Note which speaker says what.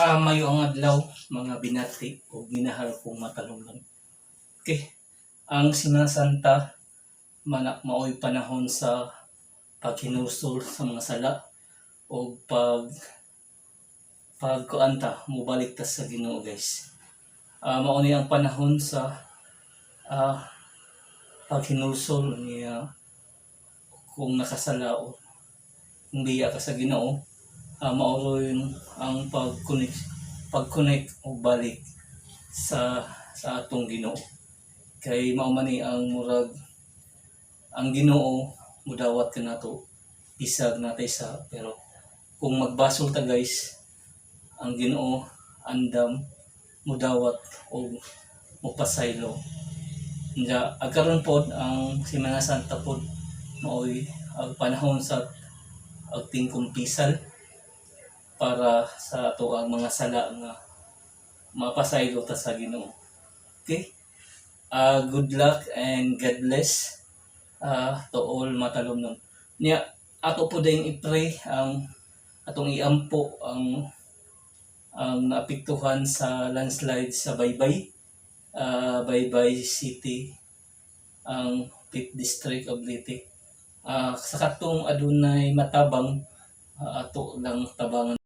Speaker 1: Maayong adlaw, mga binati o minahal kong matalomnon. Okay. Ang Semana Santa mana maoy panahon sa paghinulsol sa mga sala o pagkuanta, mobalik ta sa Ginoo, guys. Mao ni ang panahon sa paghinulsol niya kung nakasala o kung biya ka sa Ginoo, mao yung ang pag-connect o balik sa atong Ginoo kay mao man ni ang murag ang Ginoo mudawat kanato bisag natay sa, pero kung magbasol ta, guys, ang Ginoo andam mudawat o mopasaylo. Nya ag karon pod, ang Semana Santa pod maoy ang panahon sa agtingkumpisal para sa ato ang mga sala nga mapasaylo ta sa Ginoo. Okay? Good luck and God bless to all matalomnon. Nya ato po din i-pray ang atong iampo ang naapektuhan sa landslide sa Baybay City, ang 5th District of Leyte. Sa katong adunay matabang, ato lang tabangan.